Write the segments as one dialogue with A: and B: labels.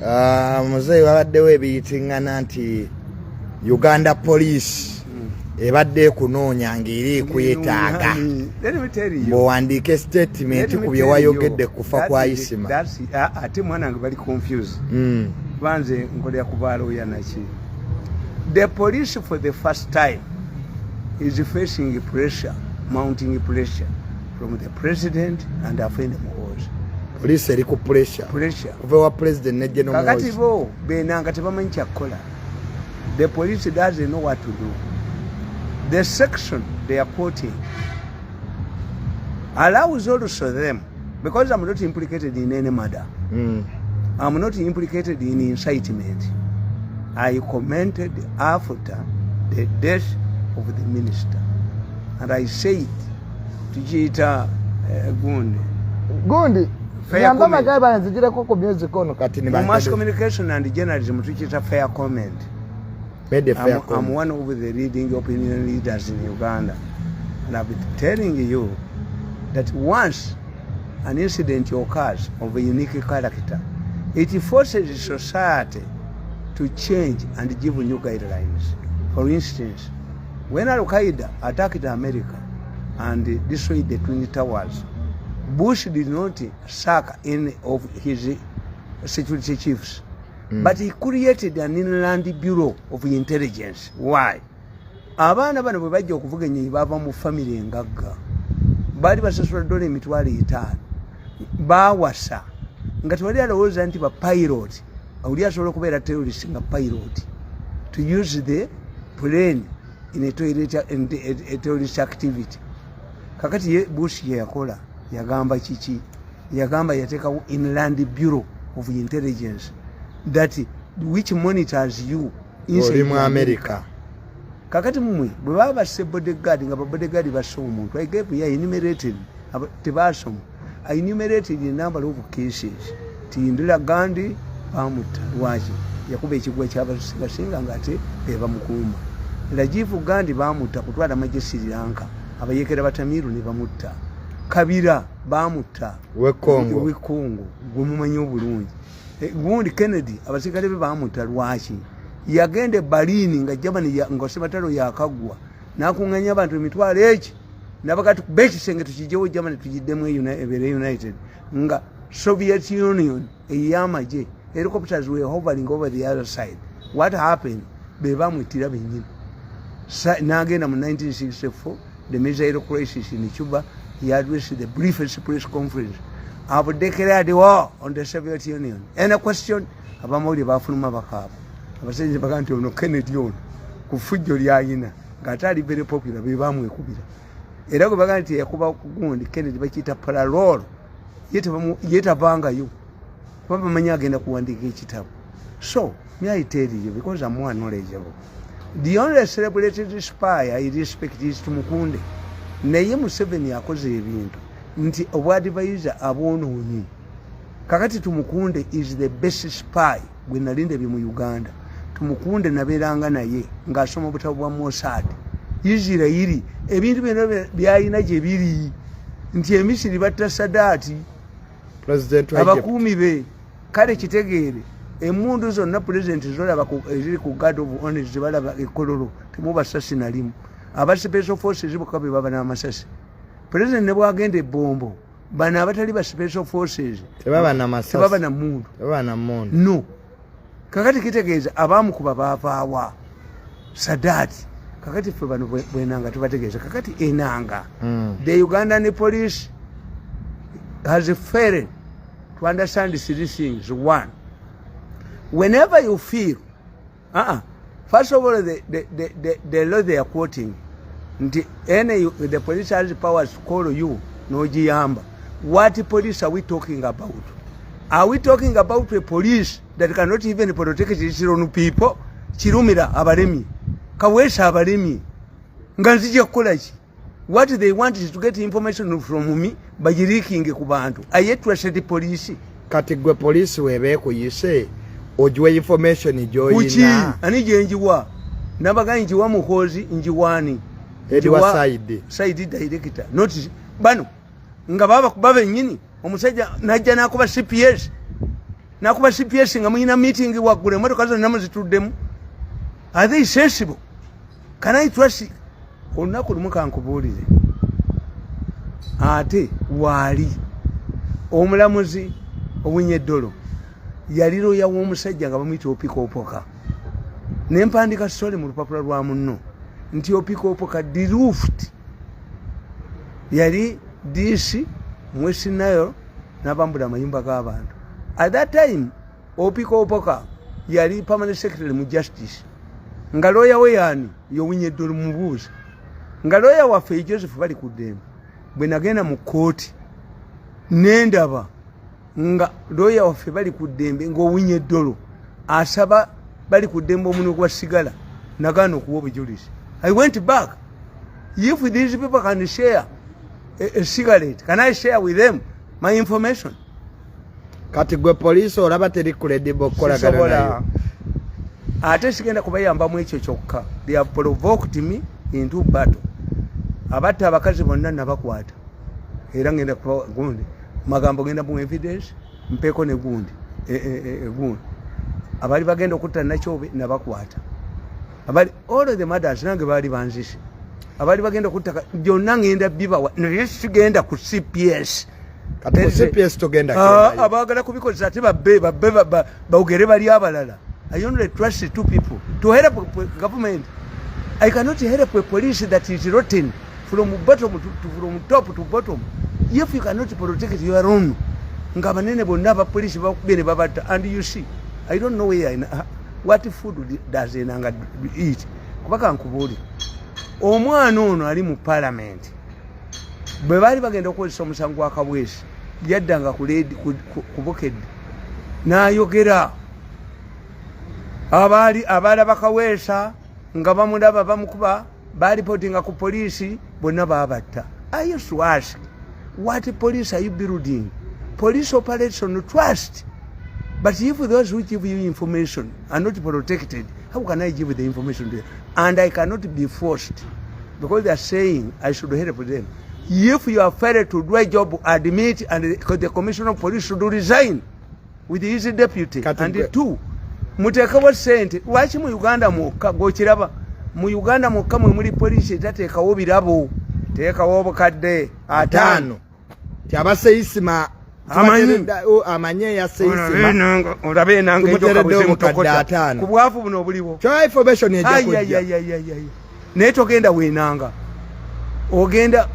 A: Ah, muzeeyi, wabaddewo ebiyitiŋŋana nti Uganda Police ebadde ekunoonya ng'era ekwetaaga bw'owandiika statement ku bye wayogedde kufa kwa Isima.
B: Ate mwana wange, bali confused. Banze nkolera ku balooya naki. The police for the first time is facing pressure, mounting pressure from the president and Afande Muhoozi.
A: Police eri ku pressure?
B: Pressure.
A: Kuva wa president ne General
B: Kakati
A: Muhoozi.
B: Bo benanga tebamanyi kyakukola. The police doesn't know what to do. The section they are quoting allows also them, because I'm not implicated in any murder. I'm not implicated in incitement. I commented after the death of the minister and I said tukiyita gundi.
A: Gundi.
B: Fair
A: Yamba.
B: Comment.
A: Magaye banzigireko ku music ono kati ni
B: Mu mass communication and journalism tukiyita fair comment.
A: Made a fair
B: I'm
A: comment.
B: One of the leading opinion leaders in Uganda. And I've been telling you that once an incident occurs of a unique character, it forces society to change and give new guidelines. For instance, when Al Qaeda attacked America and destroyed the Twin Towers, Bush did not sack any of his security chiefs. But he created an inland bureau of intelligence. Why? Abaana bano bwe bajja okuvuga ennyonyi bava mu famire engagga, baali basasula dola 50,000, baawasa nga tewali alowooza nti bapilot oli asobola okubeera terrorist nga pilot to use the plane in a terrorist activity. Kakati ye Bush yeyakola, yagamba kiki? Yagamba yateekawo inland bureau of intelligence that which monitors you inside.
A: Oli mu America.
B: Kakati mmwe bwe baba basse bodyguard, nga babodyguard basse omuntu, I gave you, I enumerated, tebasoma. I enumerated a number of cases ti Indira Gandhi bamutta lwaki? Yakuba ekigwa kyabasinga nga ate bebamukuuma. Rajiv Gandhi bamutta kutwala magye Sri Lanka, abayekera batamiru ne bamutta. Kabira bamutta.
A: We Congo.
B: We Congo gwemumanyi obulungi. Gundi Kennedy, abaserikale be bamutta lwaki? Yagenda e Berlin nga Germany nga sematalo yakaggwa, nakuŋŋanya abantu emitwalo eki nabaga tukube ekisenge tukijewo, Germany tugiddemu ebeere united, nga Soviet Union ey'amagye helicopters were hovering over the other side. What happened? Be bamwittira bennyini. N'agenda mu 1964, the missile crisis in Cuba, he addressed the briefest press conference: "I've declared war on the Soviet Union. Any question?" Abamawulire bafuluma bakaaba. Abasajja baga nti ono Kennedy ono ku fujjo lyayina ng'ate ali very popular, be bamwekubira. Era gwe baga nti yakuba gundi Kennedy bakiyita parole, ye tavangayo kuba bamanyi agenda kuwandiika ekitabo. So me, I tell you, because I'm more knowledgeable, the only celebrated spy I respect is Tumukunde. Naye Museveni akoze ebintu nti obwadvisor abwonoonyi. Kakati Tumukunde is the best spy gwe nali ndabye mu Uganda. Tumukunde nabeeranga naye ng'asoma obutabo bwa Mossad, Isirairi, ebintu byonna byalina gye biri nti Emisiri batta Sadaati.
A: President wa Egypt.
B: Abakuumi be. Kale kitegeere, emundu zonna pulezidenti zolaba eziri ku guard of honor zebalaba ekololo, temuba sasi nalimu. Aba special forces bokka be baba n'amasasi. Pulezidenti ne bwagenda ebombo, bano abatali ba special forces
A: Tebaba na masasi.
B: Tebaba na mundu.
A: Tebaba na mundu.
B: No, kakati kitegeeza abamukuba bavaawa? Sadaati. Kakati ffe bano bwenanga tubategeeza. Kakati enanga, the Ugandan police has failed to understand three things. One, whenever you feel first of all, the law they are quoting nti any the police has powers to call you n'ogiyamba. What police are we talking about? Are we talking about a police that cannot even protect its own people? Kirumira abalemi, Kaweesa abalemi, nga nzija kukola ki? What they want is to get information from me, bagileakinge ku bantu. Aye trusted police?
A: Kati gwe poliisi weeba ekuyise ogiwa information
B: Kuki?
A: gy'oyina?
B: Ani gyenjiwa? Nabaga njiwa Muhozi, njiwani?
A: Ediwa Saidi.
B: Saidi director, not bano nga baba kuba bennyini. Omusajja najja nakuba CPS. Nakuba CPS nga muyina meeting waggulu, emotoka zonna muzituddemu. Are they sensible? Can I trust? Olunaku lumu kankubuulire, ate waali omulamuzi Owiny-Dollo yali looya w'omusajja nga bamuyita Opika Opoka. Nempandika story mu lupapula lwa munno nti Opika Opoka deroofed yali DC mu West Nile n'abambula amayumba g'abantu. At that time Opika Opoka yali permanent secretary mu justice, nga looya we yaani? Y'Owiny-Dollo. Mubuuza nga looya waffe Joseph Balikuddembe. Bwe nagenda mu kooti nendaba nga looya waffe Balikuddembe, ng'Owiny-Dollo asaba Balikuddembe omunwe gwa sigala, nagaana okuwa obujulizi. I went back. If these people can share a cigarette, can I share with them my information?
A: Kati gwe poliisi olaba teri credible okukolagana
B: Sisobola.
A: nayo?
B: Ate sigenda kubayambamu ekyo kyokka. They have provoked me into battle. Abatta abakazi bonna nabakwata, era ngenda kuba gundi magambo, ngenda mu evidence mpeeko ne gundi gundi abaali bagenda okutta Nakyobe nabakwata. Abali all of the mothers nange baali banzise, abaali bagenda okutta byonna ngenda bibawa, naye sigenda ku CPS.
A: Kati ku CPS togenda
B: Ah,
A: gendayo.
B: Abaagala kubikozesa ate babbe babbe bawogere bali abalala. I only trust two people to help government. I cannot help a police that is rotten from bottom to from top to bottom. If you cannot protect your own, nga banene bonna abapoliisi bakubye ne babatta. And you see, I don't know where what food does Enanga eat. Kuba kankubuulire, omwana ono ali mu parliament, bwe baali bagenda okukozesa omusango gwa Kabwesi, yaddanga ku Bukedde n'ayogera. Abaali abalaba Kaweesa nga bamulaba bamukuba, balipotinga ku poliisi, bonna babatta. I used to ask, what police are you building? Police operates on trust, but if those who give you information are not protected, how can I give the information to them? And I cannot be forced, because they are saying I should help them. If you are failed to do a job, admit, and the commissioner of police should resign with his deputy.
A: Kati
B: And two, muteekewo sente. Lwaki mu Uganda mwokka gokiraba, mu Uganda mwokka mwe muli poliisi etateekawo birabo? Teekawo obukadde 50.
A: 50 ti abaseisima.
B: Amanyi.
A: Amanyi eyaseisima.
B: Olabe Enanga enjoka
A: Tumuteeredde
B: bwe
A: obukadde
B: zimutokota
A: 50.
B: ku bwavu buno obuliwo.
A: Kyoya information ejja kujja.
B: Ayayayayayay, naye togenda wenanga ogenda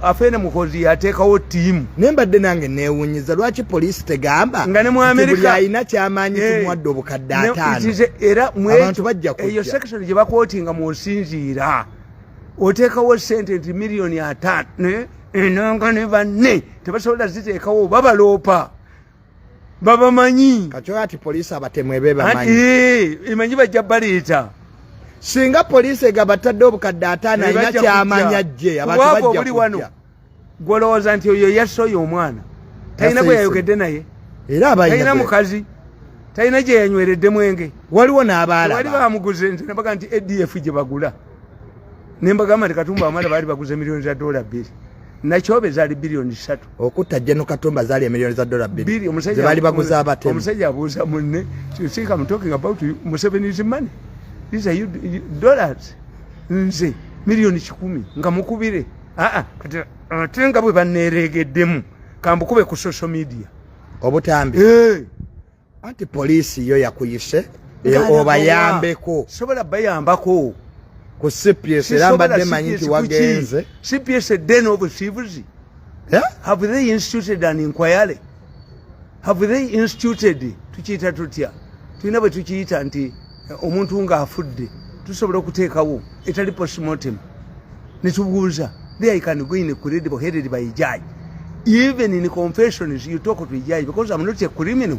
B: afene Mukozi yateekawo ttiimu.
A: Naye mbadde nange neewunyiza lwaki poliisi tegamba
B: Nga ne mu
A: nti
B: America-
A: buli alina kyamanyi tumuwadde obukadde 50.
B: Era
A: Abantu bajja kujja.
B: Eyo section gye bakwotinga mw'osinziira oteekawo sente nti miliyoni 50, naye Enanga ne banne tebasobola ziteekawo, babaloopa, babamanyi.
A: Kakyoya ati poliisi abatemu ebe bamanyi.
B: Emanyi bajja baleeta.
A: Singa poliisi egaba tadde obukadde 50, alina
B: Bajja
A: kyamanya
B: kujja.
A: jje abantu
B: Kubwavu
A: bajja
B: obuli wano,
A: kujja.
B: Gwolowooza nti oyo yasse oyo omwana talina gwe
A: Yasse.
B: yayogedde naye?
A: Era abalina
B: Talina mukazi, talina gye yanyweredde mwenge.
A: Waliwo
B: Wali
A: n'abaalaba.
B: bamuguze. Nze nebaga nti ADF gye bagula, nembagamba nti Katumba Amala baali baguze miliyoni za dola 2, Nakyobe zaali biliyoni 3.
A: Okutta General Katumba zaali emiliyoni za dola 2
B: 2. Omusajja
A: ze baali baguze abatemu.
B: Omusajja abuuza munne, "You think I'm talking about you, Museveni's money? These are you dollars." Nze miliyoni 100 nga mukubire. Aa, kati ate nga bwe baneeregeddemu, kambukube ku social media.
A: Obutambi.
B: Eh.
A: Anti poliisi yo yakuyise
B: Nga
A: obayambeko.
B: Sobola bayambako.
A: Ku CPS era mbadde manyi nti wagenze.
B: CPS, a den of thieves.
A: Eh?
B: Have they instituted an inquiry? Have they instituted, tukiyita tutya, tulina bwe tukiyita nti omuntu ng'afudde tusobola okuteekawo etali postmortem netubuuza. There you can go in a credible headed by a judge. Even in confessions you talk to a judge, because I'm not a criminal.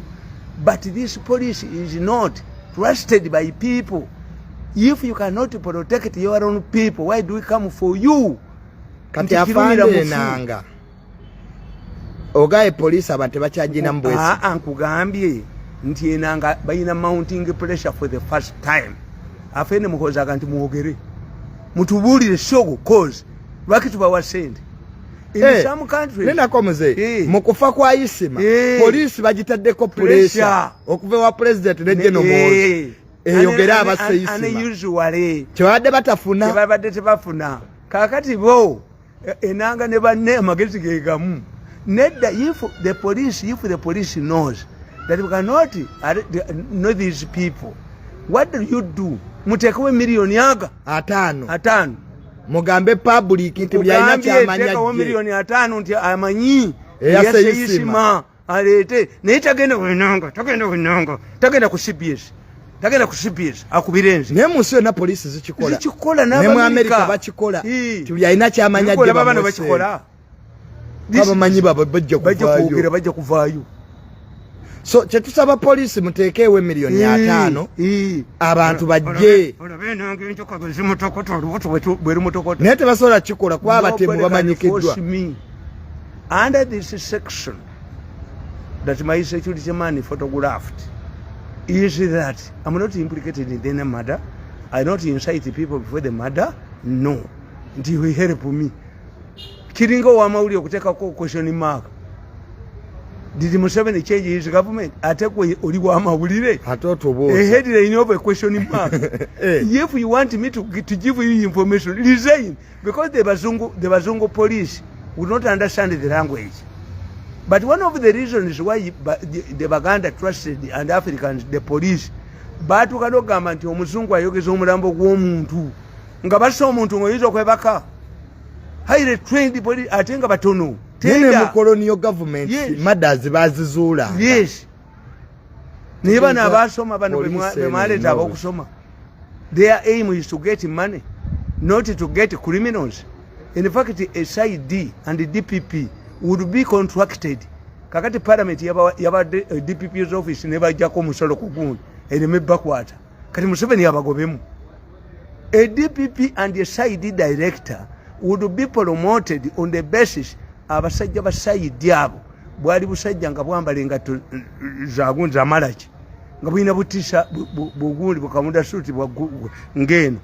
B: But this police is not trusted by people. If you cannot protect your own people, why do we come for you?
A: Kati
B: Nti Kirumira
A: afande
B: mufu.
A: Enanga ogaye poliisi abantu tebakyagina mu bwesi.
B: Aa, nkugambye nti Enanga balina mounting pressure for the first time. Afende Muhozaga nti mwogere mutubuulire sogo cause lwaki tubawa sente. In some countries.
A: Nenako muzeeyi, mu kufa kwa Isima, poliisi bagitaddeko pressure okuva ewa President ne General Muhoozi eyogere abasse Isima.
B: Unusually.
A: Kyebabadde batafuna.
B: Kyebabadde tebafuna. Kakati bo Enanga ne banne amagezi ge gamu. Nedda, if the police knows that we cannot know these people, what do you do? Muteekewo emiliyoni aga
A: 50.
B: 50.
A: Mugambe public nti buli alina
B: Kugambye
A: kyamanya
B: teekawo
A: jje.
B: miliyoni 50 nti amanyi
A: Eyasse
B: eyasse
A: Isima.
B: Isima aleete, naye tagenda wenanga, tagenda wenanga, tagenda ku CBS, tagenda ku CBS akubire nze.
A: Naye mu nsi yonna poliisi zikikola.
B: Zikikola.
A: Ne mu Amerika bakikola. Ti buli alina kyamanya jje
B: bano
A: bamuwe.
B: Bakikola.
A: Abamanyi baba bajja
B: bajja kwogera.
A: kuvaayo.
B: Bajja kuvaayo.
A: So kyetusaba, poliisi muteekeewo emiliyoni 50, abantu bajje.
B: Olabe enanga enjoka bwe zimutokota, olubuto bwe lumutokota.
A: Naye tebasobola kikola kuba abatemu
B: Nobody can
A: bamanyikiddwa.
B: force me. Under this section that my security man photographed is that I'm not implicated in any murder. I not incite people before the murder. No. Nti he help me. Kiringa owamawulire okuteekako question mark. Did Museveni change his government? Ate gwe oli wamawulire.
A: Ate otubuuza.
B: A headline of a question mark. If you want me to give you information, resign. Because the Bazungu police would not understand the language. But one of the reasons why the Baganda trusted and Africans, the police, batuuka n'okugamba nti omuzungu ayogeza omulambo gw'omuntu nga bassa omuntu ng'oyinza okwebaka. Highly trained police, ate nga batono.
A: Naye ne
B: Tenda.
A: mu colonial government murders bazizuulanga.
B: Yes, naye bano abasoma bano
A: Police
B: bemwaleeta
A: eno
B: abokusoma, their aim is to get money, not to get criminals. In fact, CID and DPP would be contracted. Kakati parliament yabadde DPP's office ne bajjako omusolo ku gundi ereme bakwata. Kati Museveni yabagobemu. A DPP and a CID director would be promoted on the basis abasajja ba CID abo bwali busajja nga bwambala engatto zagundi zamalaki, nga bulina butisa bugundi bukamunda suti ng'eno,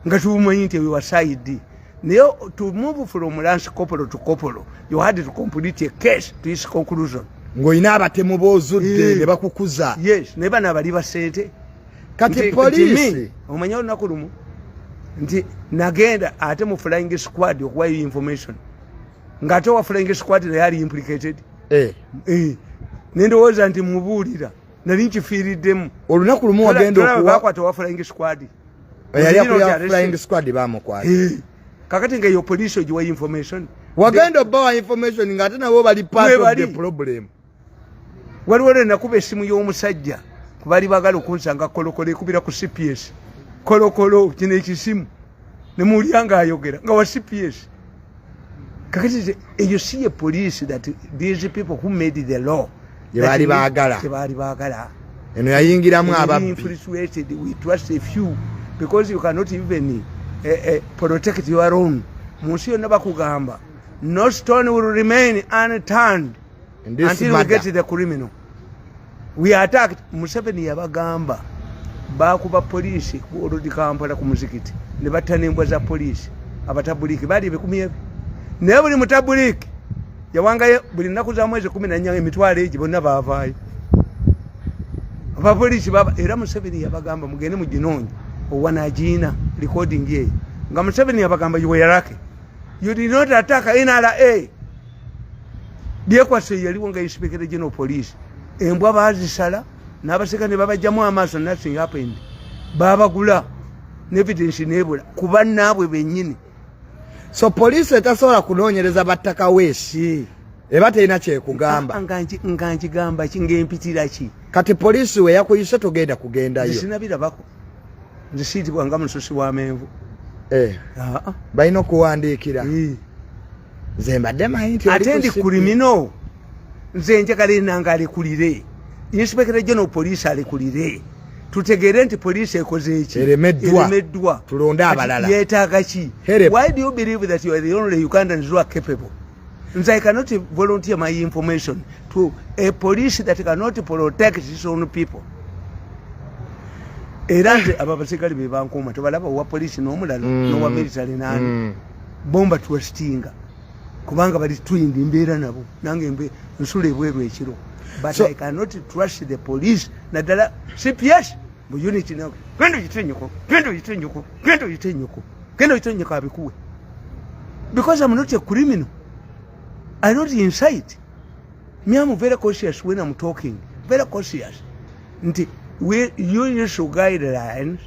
B: nga tubumanyi nti ewe wa CID. Naye to move from lance corporal to corporal, you had to complete a case to its conclusion.
A: Ng'olina abatemu b'ozudde
B: Eh.
A: ne bakukuza.
B: Yes, naye bano abali basente.
A: Kati
B: Nti
A: poliisi
B: me, omanye olunaku lumu nti nagenda ate mu flying squad okuwayo information, ng'ate owa flying squad naye ali implicated. Eh, nendowooza nti mubuulira nali nkifiiriddemu.
A: Olunaku lumu wagenda
B: Tolaba
A: okuwa
B: bakwata owa flying squad.
A: Eyali
B: Was he not
A: akulira
B: arrested?
A: flying squad bamukwata.
B: Eh, kakati nga eyo poliisi ogiwa information?
A: Wagenda obbawa information ng'ate nabo bali part of
B: Bali.
A: the problem.
B: Waliwo lwe nakuba essimu y'omusajja kubali bagala okunsanga kolokolo, ekubira ku CPS kolokolo kino ekisimu nemuwulira ng'ayogera nga wa CPS. Kakati eyo si ye police that these people who made the law
A: Gye baali baagala.
B: Gye baali baagala.
A: Eno yayingiramu
B: Eri
A: ababbi.
B: Infiltrated. We trust a few because you cannot even protect your own. Mu nsi yonna bakugamba no stone will remain unturned
A: In this
B: until we
A: murder.
B: get the criminal. We attacked. Museveni yabagamba bakuba poliisi ku Old Kampala ku muzikiti ne batta n'embwa za poliisi. Abatabuliki baali 10,000, naye buli mutabuliki yawangayo buli nnaku za mwezi 14 emitwalo egi, bonna baavaayo abapoliisi baba. Era Museveni yabagamba mugende muginoonye owanagiina recording eyo nga Museveni yabagamba, "You were lucky you did not attack NRA." Byekwase yaliwo nga inspector general police. Embwa bazisala n'abaseka ne babajjamu amaaso. Nothing happened. Babagula n'evidence nebula kuba naabwe bennyini.
A: So poliisi etasobola kunoonyereza battakaweesi eba terina kyekugamba.
B: Nga nkigamba ki, ng'empitira ki?
A: Kati poliisi we yakuyise togenda kugendayo?
B: Nze sinabirabako, nze siitibwa nga mususi w'amenvu.
A: Eh,
B: Ah, ah.
A: balina okuwandiikira. Nze mbadde manyi nti oli
B: Ate
A: ku
B: ndi
A: CP.
B: criminal. Nze njagala enanga alekulire, inspector general police alekulire, tutegeere nti poliisi ekoze eki.
A: Eremeddwa.
B: Eremeddwa.
A: Tulonde
B: Kati
A: abalala.
B: yeetaaga ki?
A: Help.
B: Why do you believe that you are the only Ugandans who are capable? Nze I cannot volunteer my information to a police that cannot protect its own people. Era nze abo abasigale be bankuuma tobalaba, owa poliisi n'omulala n'owa military nani, bomba twestinga. Kubanga bali twindi, mbeera nabo, nange nsula ebweru ekiro, but I cannot trust the police, naddala CPS mu unit. Nawe genda oyite nyoko, genda oyite nyoko, genda oyite nyoko, genda oyite nyoko abikuwe, because I'm not a criminal. I not incite me. I'm very cautious when I'm talking, very cautious, nti we you issue guidelines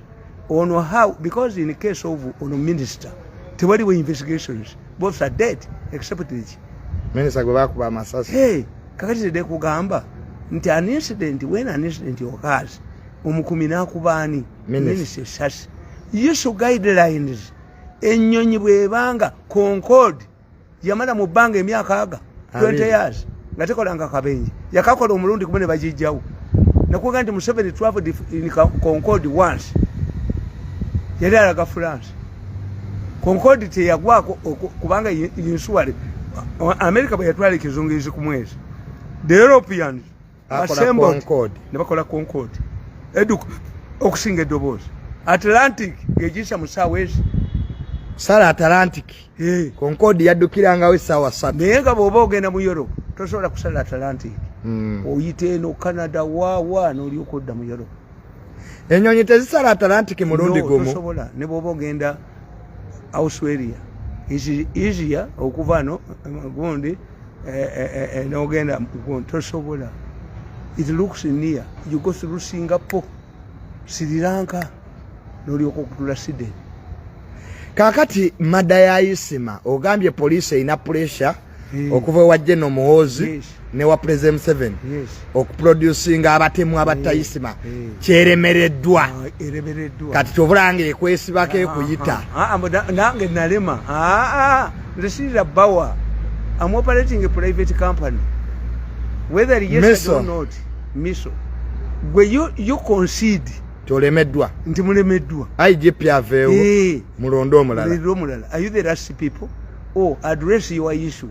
B: on how, because in case of ono minister, tewaliwo investigations, both are dead except the
A: Minisita gwe bakuba amasasi.
B: Hey, kakati tedde kugamba nti an incident, when an incident occurs, omukumi n'akubaani?
A: Minister.
B: Minister esasi. Issue guidelines. Ennyonyi bwebanga Concorde yamala mu bbanga emyaka aga 20
A: 20
B: years nga tekolanga kabenje, yakakola omulundi gumu ne bagijjawo. Nakuga nti Museveni traveled in Concorde once, yali alaga France. Concorde teyagwako kubanga insuale America bwe yatwala ekizungirizi ku mwezi, the Europeans
A: Akola
B: assembled
A: Concorde.
B: Ne bakola Concorde eduka okusinga eddoboozi Atlantic ng'egiyisa mu ssaawa ezi.
A: Sala Atlantic.
B: Eh.
A: Concorde yaddukirangawo essaawa 3.
B: Naye nga bw'oba ogenda mu Europe, tosobola kusala Atlantic. Oyita eno Canada, waawa, n'olyoka odda mu Europe.
A: Ennyonyi tezisala Atlantic mulundi
B: No,
A: gumu.
B: Tosobola. Ne bw'oba ogenda Australia is easier okuva no gundi n'ogenda gundi, tosobola. It looks near. You go through Singapore, Sri Lanka, n'olyoka okutula Sydney.
A: Kaakati mada ya Isima, ogambye poliisi erina pressure okuva ewa General Muhoozi ne wa President Museveni okuproducinga abatemu abatta Isima. Kyeremereddwa.
B: Ah, eremereddwa.
A: Kati kyobulanga ekwesibako ekuyita.
B: Ah, ah, nange nalema. Ah, ah, nze sirira bawa. I'm operating a private company, whether yes
A: Miso.
B: or not. Miso gwe, you concede
A: Tolemeddwa.
B: nti mulemeddwa.
A: IGP aveewo, mulonde omulala.
B: Mulonde omulala. Are you the last people? Or address your issue,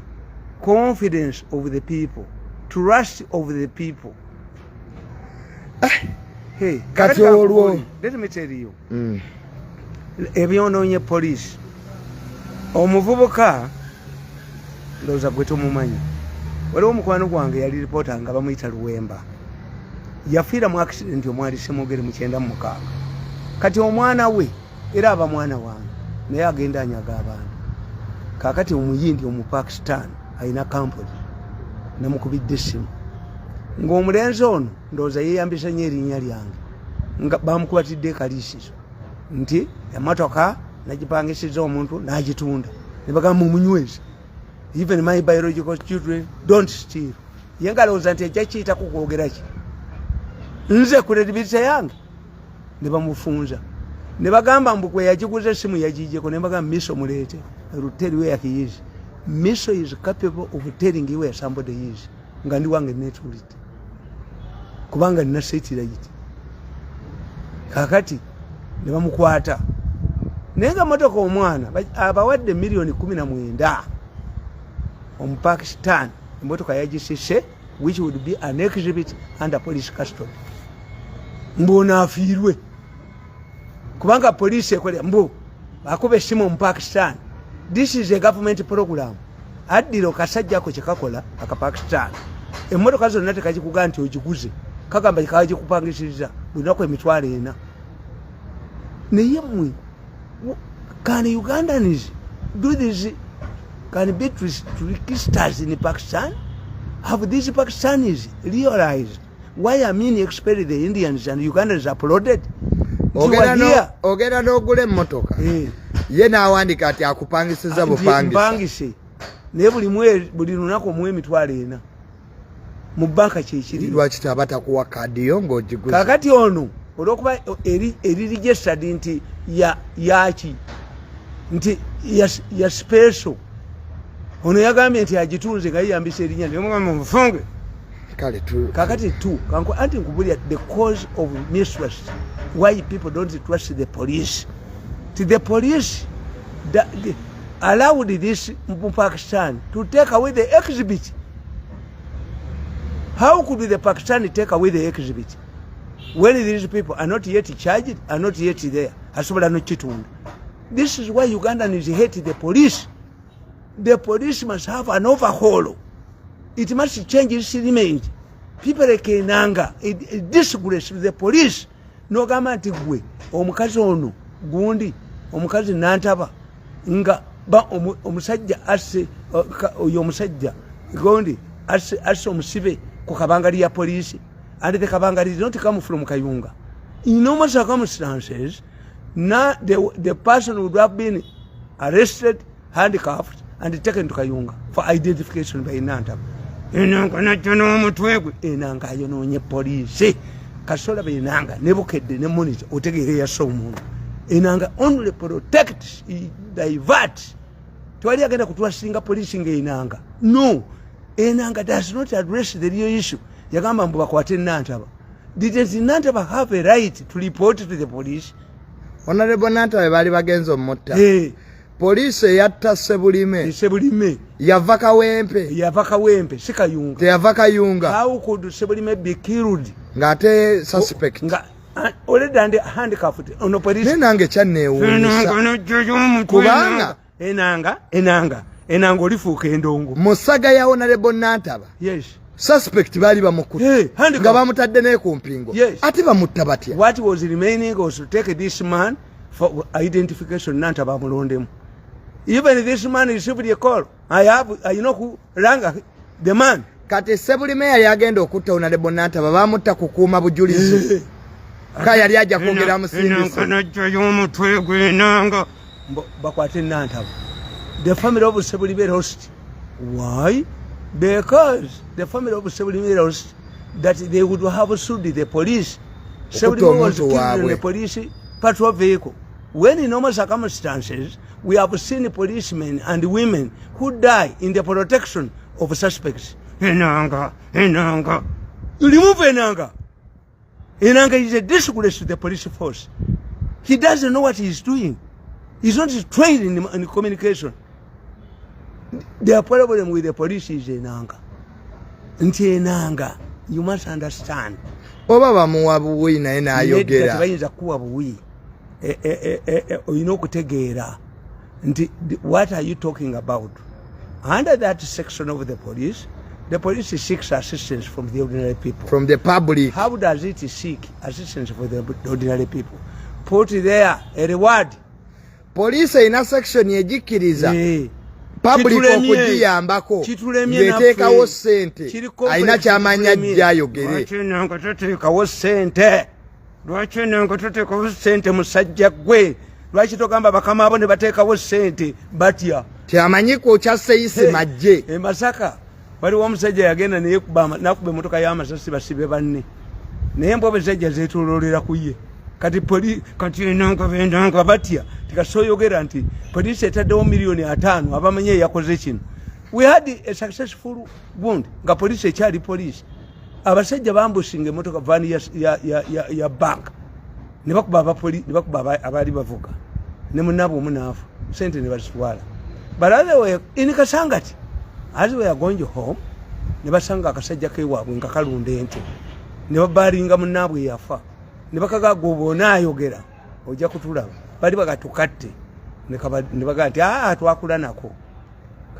B: confidence of the people, trust of the people. Hey,
A: Kati olwo-
B: let me tell you, ebyonoonye poliisi, omuvubuka ndowooza gwe tomumanyi, waliwo omukwano gwange yali ripoota nga bamuyita Luwemba, yafiira mu accident omwali Semogere mu 96. Kati omwana we era aba mwana wange, naye agenda anyaga abantu. Kakati omuyindi Omupakistan alina kampuni, namukubidde essimu ng'omulenzi ono ndowooza yeeyambisa nnyo erinnya lyange, nga bamukubatidde ekaliisizo nti emotoka nagipangisiza omuntu n'agitunda, ne bagamba omunywezi, "Even my biological children don't steal." Ye nga alowooza nti ejja kiyitako kwogera ki, nze credibility yange, ne bamufunza ne bagamba mbu kwe yagiguza essimu yagijeko. Ne bagamba miso muleete ruteri where he is. Miso is capable of telling you where somebody is, nga ndi wange netulidde kubanga nina satellite. Kakati ne bamukwata, naye nga motoka omwana abawadde miliyoni 19, Omupakistan emotoka yagisise, which would be an exhibit under police custody. Mbu afiirwe kubanga poliisi ekole mbu akuba essimu Omupakistan. This is a government program. Addira kasajja ako kyekakola Akapakistan, emmotoka zonna tekagikuga nti ogiguze, kagamba kagikupangisiriza buli lunaku 40,000. Naye mmwe, can Ugandans do this? Can be tricksters in Pakistan? Have these Pakistanis realized why Amin expelled the Indians and Ugandans applauded?
A: Ogenda n'ogula emmotoka, ye n'awandika ati akupangisiza bupangisa.
B: Mpangise, naye buli lunaku omuwa 40,000 mu banka, kyekiri.
A: Lwaki taba takuwa kaadi yo ng'ogiguze?
B: Kakati ono olwokuba eri registered nti yaki nti ya special, ono yagambye nti agitunze nga yeyambisa erinnya nemugamba mufunge.
A: Kale tu.
B: Kakati tu anti nkubulya the cause of mistrust, why people don't trust the police. To the police allowed this Pakistan to take away the exhibit. How could the Pakistan take away the exhibit when these people are not yet charged, are not yet there? Asobola nokitunda. This is why Ugandans hate the police. The police must have an overhaul. It must change its image. People like Enanga, a disgrace to the police. Nogamba nti gwe omukazi ono gundi omukazi Nantaba nga ba omusajja asse, oyo omusajja gundi asse omusibe ku kabangali ya poliisi, and the kabangali did not come from Kayunga. In normal circumstances, na the person would have been arrested, handcuffed and taken to Kayunga for identification by Nantaba. Enanga najja n'omutwe gwe. Enanga ayonoonye poliisi. Kasola Enanga ne Bukedde ne Monitor otegeera eyasse omuntu. Enanga only protect, divert. Tewali agenda kutwasinga poliisi nga Enanga. No, Enanga does not address the real issue. Yagamba mbu bakwate Nantaba. Did Nantaba have a right to report to the police?
A: Honorable Nantaba baali bagenza omutta.
B: Hey.
A: Poliisi eyatta Sebulime.
B: Sebulime
A: yava Kawempe.
B: Yava Kawempe, si Kayunga.
A: Teyava Kayunga.
B: How could Sebulime be killed
A: ng'ate suspect?
B: Nga already and handcuffed ono police.
A: Naye nange kyanneewuunyisa kubanga
B: Enanga olifuuka endongo.
A: Mu saga ya Honorable Nantaba, suspect baali bamukutte
B: Hey,
A: nga bamutadde ne ku mpingo. Ate bamutta batya?
B: What was remaining was to take this man for identification. Nantaba amulondemu. Even this man received a call. I know who rang the man.
A: Kati Sebulime yali agenda okutta Honorable Nantaba, bamutta kukuuma bujulizi ka yali ajja kwogera musindise.
B: Najjayo omutwe gwenanga bakwate Nantaba. The family of Sebulime lost. Why? Because the family of Sebulime lost that they would have sued the police. Sebulime was killed in the police patrol vehicle, when in normal circumstances we have seen policemen and women who die in the protection of suspects. Enanga, Enanga, you remove Enanga. Enanga is a disgrace to the police force. He doesn't know what he's doing. He's not trained in communication. The problem with the police is Enanga. Nti Enanga, you must understand.
A: Oba bamuwa buwi naye n'ayogera.
B: Tebayinza kuwa buwi. Olina okutegeera nti what are you talking about? Under that section of the police, the police seeks assistance from the ordinary people.
A: From the public.
B: How does it seek assistance for the ordinary people? Put there a reward.
A: Poliisi erina section egikkiriza public okugiyambako ng'eteekawo ssente, alina kyamanya ajja ayogere.
B: Lwaki Enanga toteekawo ssente? Lwaki Enanga toteekawo ssente, musajja gwe? Lwaki togamba bakama abo ne bateekawo ssente? Batya.
A: Tyamanyi ku kyasseyisi majje.
B: E Masaka waliwo omusajja yagenda nakuba emotoka y'amasasi basibe banne, naye embwa bwe zajja zeetoloolera ku ye. Kati poli kati Enanga bendanga batya tikasoyogera nti poliisi etaddewo miliyoni 50 abamanyi eyakoze kino. We had a successful wound nga poliisi ekyali poliisi. Abasajja bambusinga emotoka van ya bank ne bakuba abapoli ne bakuba abaali bavuga ne munaabwe omu naafa, sente ne bazitwala. But other in Kasangati, as we are going home, ne basanga akasajja kewaabwe nga kalunda ente ne babalinga munaabwe yafa ne bakagaga oba onaayogera ojja kutulaba bali bagatukatte ne bagaa nti aa twakula nako.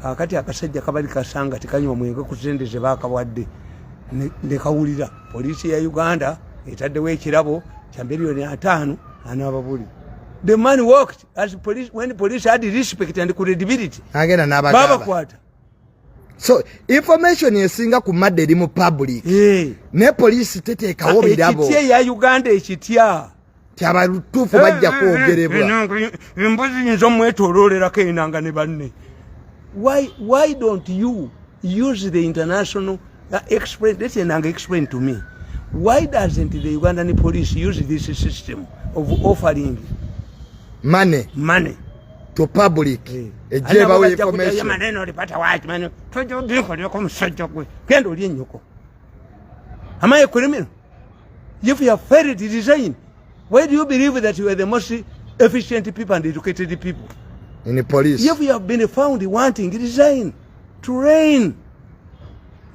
B: Kakati akasajja kabali kasanga tekanywa mwenge ku sente ze bakawadde nekawulira poliisi ya Uganda etaddewo ekirabo kya miliyoni 50 anaababuli. The man worked as police when police had respect and credibility.
A: Agenda n'abagamba
B: babakwata.
A: So information esinga ku madde eri mu public ne poliisi teteekawo birabo.
B: Ekitya eya Uganda ekitya.
A: Ti abatuufu bajja kwogerebwa.
B: Embuzi yinza omwetoloolerako Enanga ne banne. Why don't you use the international explain, let Enanga explain to me why doesn't the Ugandan police use this system of offering
A: money
B: money
A: to public ejjebawo information?
B: Maneno olipata waki maneno tojobinkoleko musajja gwe genda oli ennyoko. Am I a criminal? If you have failed to resign. Why do you believe that you are the most efficient people and educated people
A: in police?
B: If you have been found wanting, resign. Train.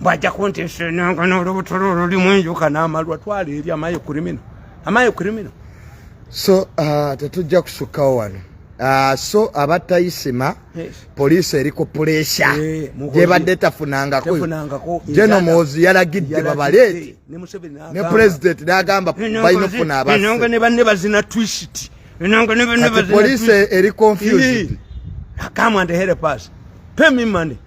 B: Bwajja kunteesa Enanga n'olubuto lwo olulimu enjoka n'amalwa twala eri. Am I a criminal? Am I a criminal?
A: So tetujja kusukkawo wano. So abatta Isima, poliisi eri ku pressure gyebadde tafunangako. General Muhoozi yalagidde babaleete, ne president n'agamba balina okufuna abasse.
B: Ne banne bazina twist.
A: Kati poliisi eri confused.
B: Come and help us, pay me money,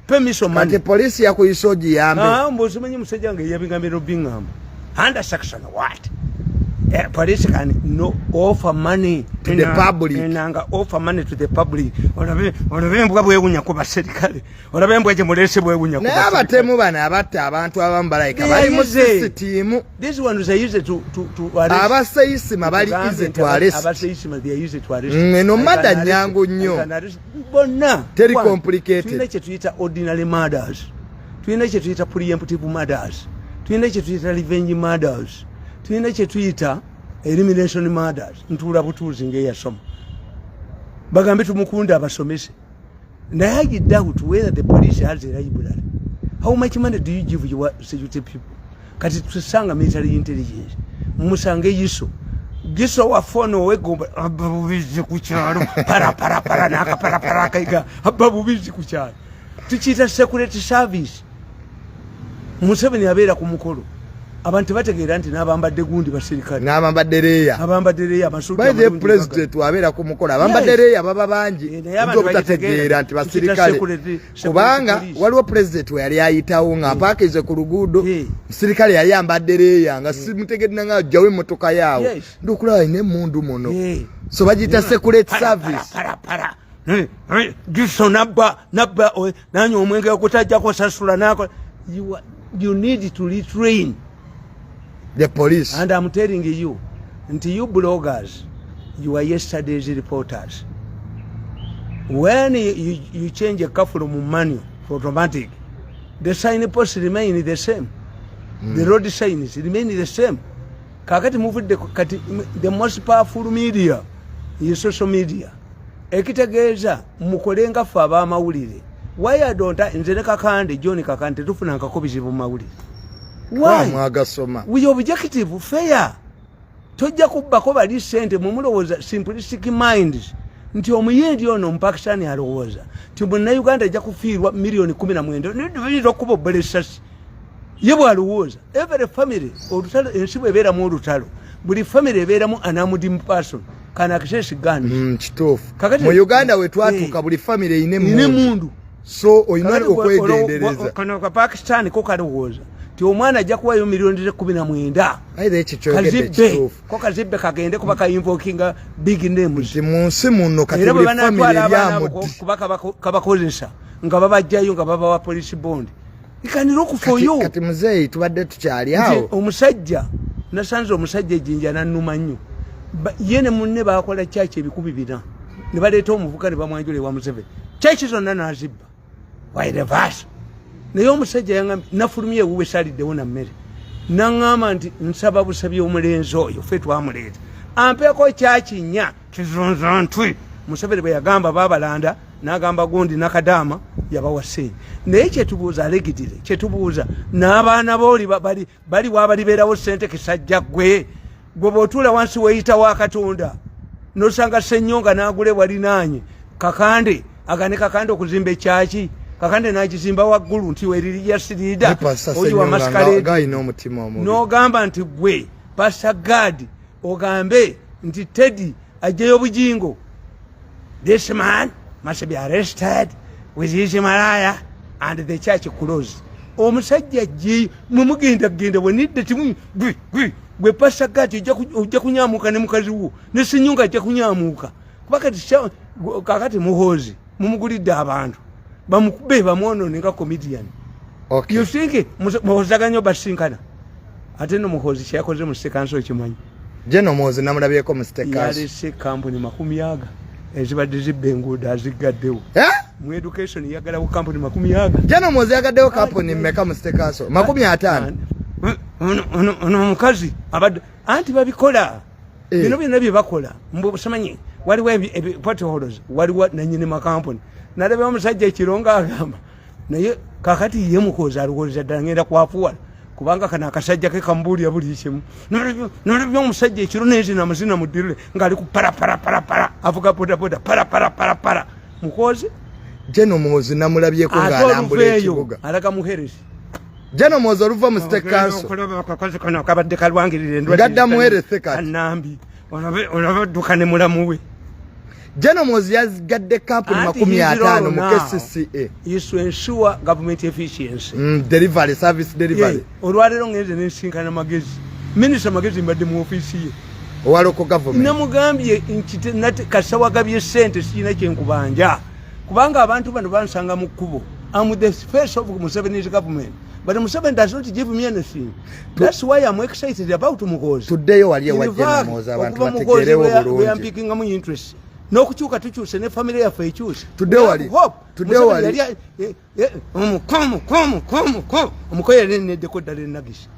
B: pay me some money.
A: Kati poliisi yakuyisa ogiyambe.
B: Ah, mbuzimanyi musajja nga eyabigambye nobiŋŋamba under section what? Police can no offer money
A: to the public.
B: Enanga offer money to the public. Olabe embwa bwewunya ku baserikale, olabe embwa gye mulese bwewunya ku.
A: Naye abatemu bano abatta abantu abamu balayika bali mu sisitimu.
B: These ones are easy to arrest.
A: Abasse Isima bali easy to arrest.
B: Abasse Isima, they are easy to arrest.
A: Eno murder nyangu nnyo.
B: Bonna.
A: Teri complicated.
B: Tulina kye tuyita ordinary murders, tulina kye tuyita preemptive murders, tulina kye tuyita revenge murders, tulina kye tuyita elimination murders. Ntuula butuuzi ngaeyasoma, bagambe tumukunda abasomese. Naye I doubt whether the police has a library. How much money do you give your security people? Kati tusanga military intelligence, musange yiso giso wafone owegomba abba bubizi ku kyalo, paraparapara nakaparapara akaiga abba bubizi ku kyalo. Tukiyita security service. Museveni abeera ku mukolo, abantu tebategeera nti n'abambadde gundi basirikale.
A: N'abambadde leeya.
B: Abambadde leeya, amasuuti.
A: By the president wabeera ku mukolo, abambadde leeya baba bangi.
B: Naye abantu
A: obutategeera nti basirikale,
B: tukiyita
A: kubanga
B: security police.
A: Waliwo president we yali ayitawo nga apaakize ku luguudo, musirikale yali ambadde leeya nga simutegedde nga ajjawo emmotoka yaawo. Ndiokulaba alina emundu muno. So bagiyita security
B: Para,
A: service.
B: Para, para. Giso nabba nabba nanywa omwenge okutajja kusasula nako. You need to retrain
A: the police.
B: And I'm telling you nti you bloggers, you are yesterday's reporters. When you change a car from manual to automatic, the sign post remain the same. The road signs remain the same. Kakati muvudde kati the most powerful media is social media. Ekitegeeza mukole nga ffe ab'amawulire. Why I don't, nze ne Kakande, John Kakande, tetufunankako bizibu mu mawulire. Why?
A: Mwagasoma.
B: We objective, fair. Tojja kubbako bali sente. Mumulowooza simplistic minds nti omuyindi ono omupakistani alowooza nti munnayuganda ajja kufiirwa miliyoni 19, niyinza okuba obbala essasi. Ye bwalowooza every family, olutalo, ensi bwebeeramu olutalo, buli family ebeeramu an armed person can access guns.
A: Kituufu. Mu Uganda wetwatuuka, buli family erina
B: ina
A: emundu.
B: Emundu.
A: So olina okwegendereza.
B: Kano ka Pakistan ko kalowooza ti omwana ajja kuwayo miliyoni ze 19.
A: Aitha ekyo kyogedde
B: kazibbe
A: kituufu.
B: Ko kazibbe kagende kuba kainvokinga big names.
A: Nti mu nsi muno kati
B: era bwe
A: buli family
B: banatwala abaana abo
A: eryamuddi.
B: kuba kabakozesa nga babajjayo nga babawa police bond. Can look for you.
A: Kati muzeeyi, tubadde tukyali
B: Nti
A: awo.
B: Omusajja nasanze omusajja ejjinja nannuma nnyo. Ye ne munne bakola kyaki 400,000 ne baleeta omuvuka ne bamwanjula ewa Museveni, kyaki zonna nazibba wairevas. Naye omusajja yaŋambye, nafulumye ewuwe, saliddewo na mmere, naŋŋamba nti nsaba busabi omulenzi oyo ffe twamuleeta ampeeko kyakinya kizunza ntwi. Museveni bwe yagamba babalanda n'agamba gundi nakadaama yabawa sente. Naye kyetubuuza alegidire, kyetubuuza n'abaana booli bali wabalibeerawo sente. Kisajja gwe, gwe bw'otuula wansi weeyita wa Katonda nosanga Senyonga n'agula ewalinaanye Kakande, agane Kakande okuzimba ekyaki, Kakande n'agizimba waggulu nti weririya leader
A: Pastor
B: oyo wa
A: Senyonga
B: masquerade.
A: Galina omutima omubi.
B: N'ogamba nti gwe Pastor Gad ogambe nti Teddy ajjayo Bujingo, this man must be arrested with his malaya and the church closed. Omusajja ajjeyo, mwemugenda genda bwenidde timu gwe gwe gwe Pastor Gad ojja kunyamuka ne mukazi wo ne Senyonga ajja kunyamuka kuba kati kakati Muhoozi mumugulidde abantu bamukube bamwonone nga comedian. You think muhoozi basinkana? Ate no Muhoozi kyeyakoze mu sekanso okimanyi?
A: General Muhoozi namulabyeko mu State Council.
B: Yalese kampuni 20 ezibadde zibba enguudo, aziggaddewo.
A: Eh?
B: Mu education yagalawo kampuni 20.
A: General Muhoozi yagaddewo kampuni mmeka mu State Council? 50.
B: Ono omukazi abadde anti babikola. Bino byonna bye bakola mbusamanyi waliwo potholes, waliwo nanyini makampuni. Nalaba omusajja ekiro nga agamba, naye kakati ye Muhoozi alowooza ddala ngenda kwafuwala. Kubanga kano akasajja ke kamubuulira buli kimu. Nolabye omusajja ekiro nenzina amazina mu ddirire ng'ali ku paraparaparapara, avuga bodaboda paraparaparapara. Muhoozi.
A: General Muhoozi namulabyeko
B: Ate
A: ng'alambula
B: oluva eyo
A: ekibuga.
B: Alaga muheresi.
A: General Muhoozi oluva mu state council
B: Okulaba akakazi kano akabadde kalwangirira endwadde.
A: Ngadda muherese kati.
B: Kanambi olabe odduka ne mulamu we.
A: General Muhoozi yagadde kampuni
B: Anti
A: 50
B: his role
A: mu
B: now
A: KCCA
B: is to ensure government efficiency.
A: Delivery, service delivery.
B: Yeah, olwaleero ngenze nensinkana Magezi, minisita Magezi, mbadde mu ofiisi ye.
A: Owa local government.
B: Namugambye nti kasawagabye sente sirina kyenkubanja, kubanga abantu bano bansanga mu kkubo. Am the face of Museveni's government, but Museveni does not give me anything. That's why I'm excited about Muhoozi.
A: Tuddeyo wali ewa General Muhoozi, abantu bategeerewo bulungi.
B: Yampikingamu interest n'okukyuka tukyuse ne famire yaffe ekyuse.
A: Tuddeyo wali. Tuddeyo wali.
B: Omuko yali eneddeko ddala enagisi.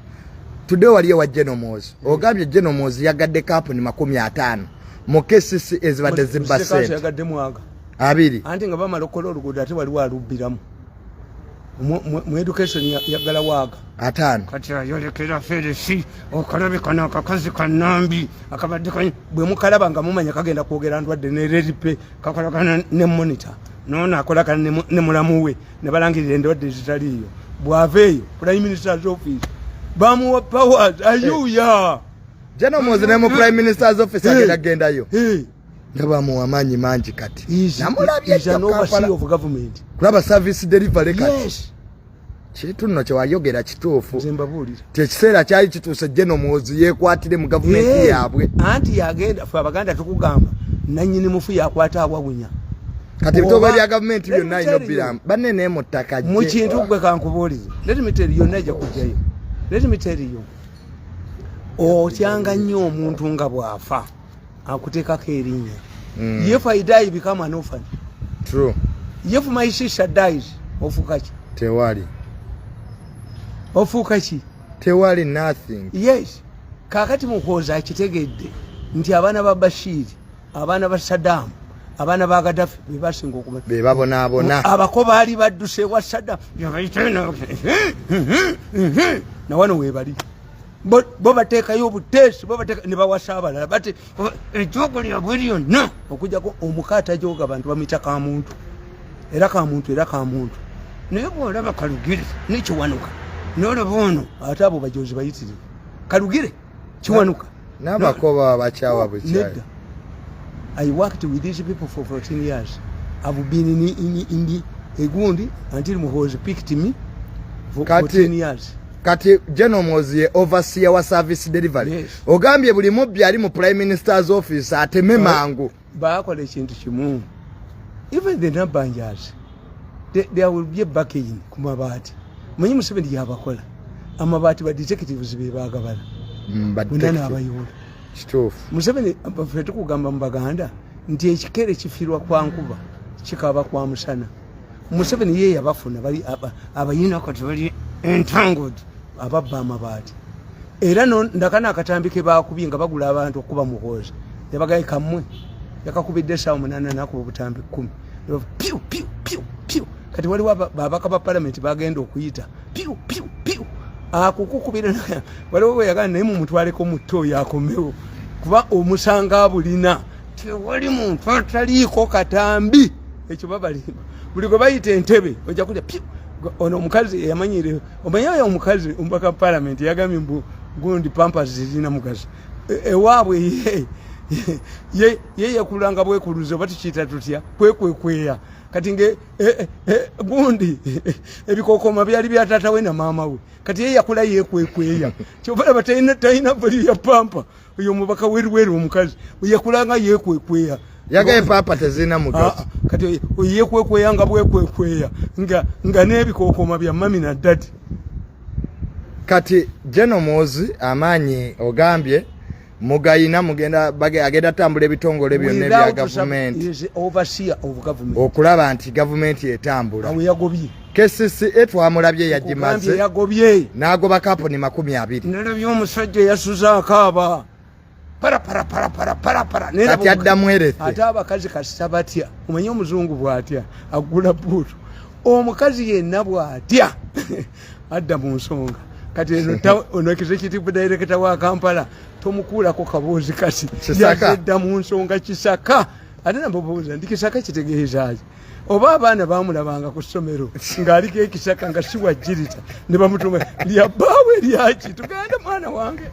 A: Tuddeyo wali ewa General Muhoozi. Ogambye General Muhoozi yagadde kampuni 50 mu KCC ezibadde zibba sente.
B: Yagadde mwaga.
A: 20.
B: Anti nga bamala okukola oluguudo, ate waliwo alubbiramu mu education, yaggala waaga.
A: 50.
B: Kati ayolekera feresi okalabe kano akakazi kanambi akabadde bwe mukalaba nga mumanya kagenda kwogera ndwadde ne reripe kakolagana ne monitor nono akolagana ne mulamu we ne balangirira endwadde ezitaliiyo. Bw'ava eyo, prime minister's office bamuwa powers ayuya.
A: General Muhoozi ne mu prime minister's office agenda gendayo.
B: Hey.
A: Nga bamuwa amaanyi mangi kati. Namulabye
B: Is an overseer of government.
A: Kulaba service delivery kati.
B: Yes.
A: Kintu nno kyewayogera kituufu.
B: Nze mbabuulira.
A: Ti ekiseera kyali kituuse General Muhoozi yeekwatire mu gavumenti yaabwe.
B: Anti yagenda, fe Abaganda tukugamba nanyini mufu yakwata awawunya.
A: Kati ebitongole bya gavumenti
B: Let me
A: byonna
B: tell
A: alina
B: you.
A: obbiramu banne mu ttaka
B: Mu
A: gye.
B: kintu gwe kankubuulize, let me tell you, yonna ejja kujjayo. Let me tell you, otyanga nnyo omuntu nga bw'afa akuteekako erinnya. If I die, become an orphan.
A: True.
B: If my sister dies, ofuuka ki?
A: Tewali.
B: Ofuuka ki?
A: Tewali, nothing.
B: Yes, kaakati Muhoozi akitegedde nti abaana ba Bashiri, abaana ba Saddam, abaana ba Gadafi be basinga okuma
A: Be babonaabona.
B: Abako baali badduse ewa Saddam, nawano webali bo bateekayo obuteesi, bo bateeka ne bawasa abalala bati ejjoogo lyabwe lyonna okujjako omuka atajooga bantu bamuyita kamuntu era kamuntu era kamuntu. Naye bwolaba Kalugire nekiwanuka nolaba ono, ate abo bajozi bayitirivu. Kalugire, Kiwanuka.
A: N'abako baba bakyawa bukyayi.
B: Nedda, I worked with these people for 14 years. I've been in the egundi until Muhoozi picked me for 14 years.
A: Kati General Muhoozi ye overseer wa service delivery.
B: Yes.
A: Ogambye buli mubbi ali mu prime minister's office ateme mangu.
B: Bakola ekintu kimu, even the Nabanjas, there will be a bargain ku mabaati. Manyi Museveni yabakola amabaati, ba detectives be bagabala.
A: Ba
B: Bonna
A: detective.
B: n'abayoola.
A: Kituufu.
B: Museveni, ffe tukugamba mu Baganda nti ekikere kifiirwa kwa nkuba, kikaba kwa musana. Museveni ye yabafuna bali abayina kati bali entangled, ababba amabaati. Era ndakana akatambi ke bakubye nga bagula abantu okuba Muhoozi, yabagaye kammwe yakakubidde esaawa 8, nakuba obutambi 10. Piu piu piu piu. Kati waliwo babaka ba palamenti bagenda okuyita piu piu piu akukukubira. Waliwo bwe yagamba naye mumutwaleko muto oyo akomewo, kuba omusanga abulina. Tewali muntu ataliiko katambi, ekyo babalimba. Buli gwe bayita entebe ojja kulya piu. Ono omukazi eyamanyire, omanyi oyo omukazi omubaka palamenti yagambye mbu gundi Pampers zirina mugaso. Ewaabwe ye yekulanga bwekuluze, oba tukiyita tutya, kwekwekweya. Kati nge gundi ebikokoma byali bya taata we na maama we, kati ye yakula yekwekweya. Kyobalaba talina value ya pamper. Oyo omubaka weruweru omukazi yakulanga yekwekweya.
A: Yagaye pamper tezirina mugaso.
B: Ah, kati yekwekweya nga bwekwekweya nga n'ebikokoma bya mummy na daddy.
A: Kati General Muhoozi amaanyi ogambye mugayina, mugenda agenda tambula ebitongole byonna ebya
B: Without
A: gavumenti.
B: Is overseer of government.
A: Okulaba nti gavumenti etambula.
B: Awo yagobye.
A: KCCA twamulabye yagimaze.
B: Kugambye yagobye.
A: N'agoba kampuni 20.
B: Nalabye omusajja yasuze akaaba para para para para para para. Naye
A: Kati addamu erese.
B: Ate abakazi kasita batya, omanyi omuzungu bw'atya agula buutu, omukazi yenna bw'atya adda mu nsonga. Kati eno ono executive director wa Kampala tomukuulako kaboozi kati.
A: Kisaka.
B: Yazedda mu nsonga Kisaka. Ate namubuuza nti Kisaka kitegeeza ki? Oba abaana bamulabanga ku ssomero ng'aliko ekisaka nga si wajjirita ne bamutuma lya bbaawe lyaki, tugende mwana wange.